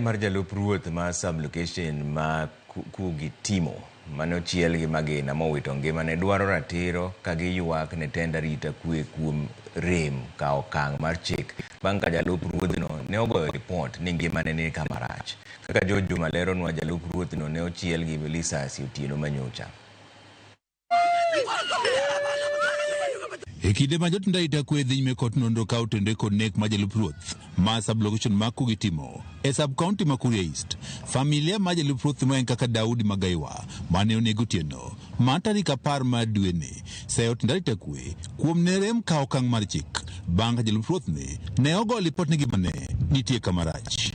Mar jalup ruoth ma sub-location ma Kugitimo mane ochiel gi magina mowito ngimane dwaro ratiro ka giywak ne tend arita kwe kuom rem kawo okang' mar chik bang' ka jalup ruodhno ne ogoyo ripot ni ngimane ni kama rach. Kaka George Juma leronwa, jalup ruodhno ne ochiel gi lisasi otieno manyocha. E kinde ma jotend arita kwe dhi nyime kod nonro ka otenore kod nek mar jalup ruoth ma sub-location ma Kugitimo e sub-county ma Kuria East, familia mar jalup ruoth ma en kaka Daudi Magaiwa mane oneg otieno mar tarik 10 mar dweni seyo tend arita kwe kuom ne rem kawo okang' mar chik bang' ka jalup ruoth ni ne ogo lipot ni ngimane nitie kama rach.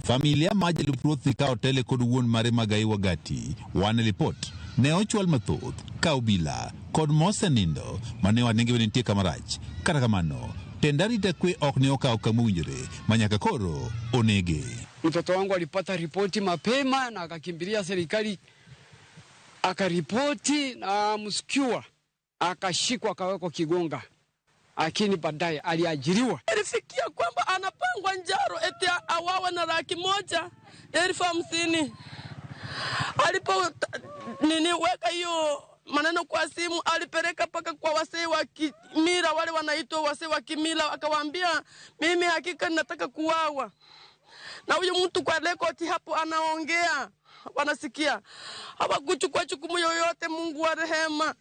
Familia mar jalup ruoth ni ka otele kod wuon mare Magaiwa Gati wane lipot ne ochwal mathoth ka obila kod mosenindo mane owacho ni ngimane nitie kama rach. Kata kamano, tend arita kwe ok ne okawo okang' mowinjore ma nyaka koro onege. Mtoto wangu alipata ripoti mapema na akakimbilia serikali akaripoti na msikiwa akashikwa akawekwa Kigonga, lakini baadaye aliajiriwa. Ilifikia kwamba anapangwa njaro eti awawe na 150,000. Alipo nini weka hiyo maneno kwa simu, alipeleka paka kwa wasee wa kimila, wale wanaitwa wasee wa kimila, akawaambia mimi hakika nataka kuwawa. Na huyu mtu kwa rekodi hapo anaongea, wanasikia. Hawakuchukua jukumu yoyote. Mungu wa rehema,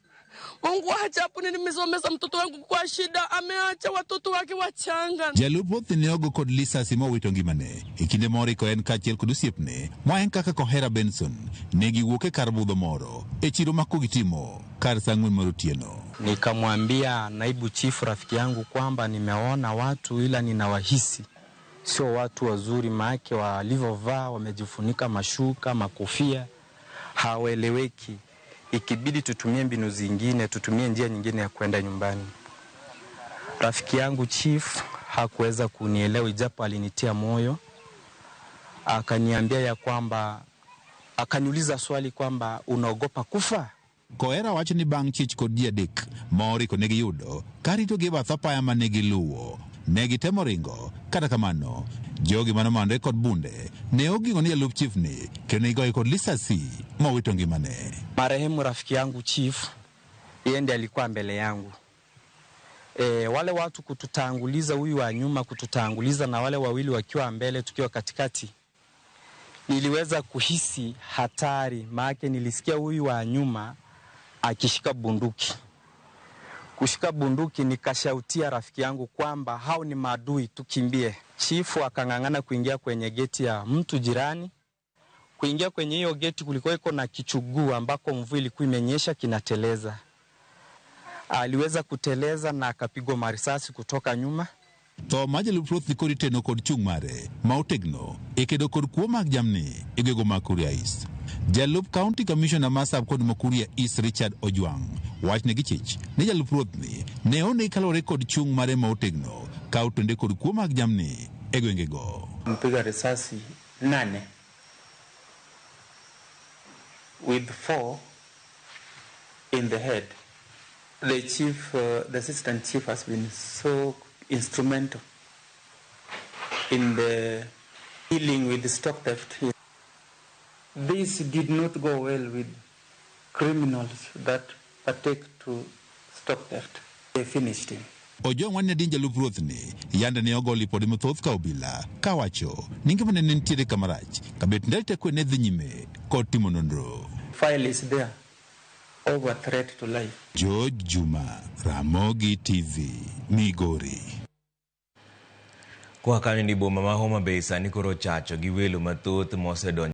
Mungu wa ajabu, nilimesomesa mtoto wangu kwa shida, ameacha watoto wake wachanga. Jalup ruoth ne ogo kod lisasi mowito ngimane e kinde moro ko en kaachiel kod osiepne ma en kaka Kohera Benson ne giwuok e kar budho moro e chiro ma Kugitimo kar saa 4 mar otieno. Nikamwambia naibu chifu rafiki yangu kwamba nimeona watu ila ninawahisi sio watu wazuri, maake walivyovaa wamejifunika mashuka, makofia, hawaeleweki. Ikibidi tutumie mbinu zingine, tutumie njia nyingine ya kwenda nyumbani. Rafiki yangu chief hakuweza kunielewa, ijapo alinitia moyo. Akaniambia ya kwamba, akaniuliza swali kwamba unaogopa kufa? Kohera wacho ni bang' chich kod ji adek ma oriko ne giyudo ka ritogi e bath apaya mane giluwo. Ne gitemo ringo, kata kamano, jogi manomanore kod bunde ne oging'o ni jalup chief ni kendo ne gigoye kod lisasi mowito ngimane. Marehemu rafiki yangu chief, yeye ndiye alikuwa mbele yangu. Wale watu kututanguliza, huyu wa nyuma kututanguliza na wale wawili wakiwa mbele tukiwa katikati. Niliweza kuhisi hatari, maana nilisikia huyu wa nyuma akishika bunduki. Kushika bunduki nikashautia rafiki yangu kwamba hao ni maadui, tukimbie. Chifu akang'ang'ana kuingia kwenye geti ya mtu jirani. Kuingia kwenye hiyo geti kulikuwa iko na kichuguu ambako mvua ilikuwa imenyesha kinateleza. Aliweza kuteleza na akapigwa marisasi kutoka nyuma. Tho mar jalup ruoth ni kod iteno kod chung' mare ma otegno e kedo kod kuo mag jamni e gwenge mag Kuria East. Jalup County Commissioner ma sub-county ma Kuria East Richard Ojwang wach ne gichich ni jalup ruoth ni ne onegi kaluwore kod chung' mare ma otegno ka otende kod kuo mag jamni e gwengego. Mpiga risasi 8 with 4 in the head. The assistant chief has been so instrumental in the dealing with the stock theft. This did not go well with criminals that partake to stock theft. They finished him. Ojwang wane din jalup ruoth ni yande ne ogo lipode mathoth ka obila kawacho ni ngimane ne nitiere kama rach kabet ndel kwe ne dhi nyime kod timo nonro. File is there over threat to life. George Juma, Ramogi TV, Migori. Koa kanyo ni boma ma Homa Bay sani koro ochacho gi welo mathoth mosedonjo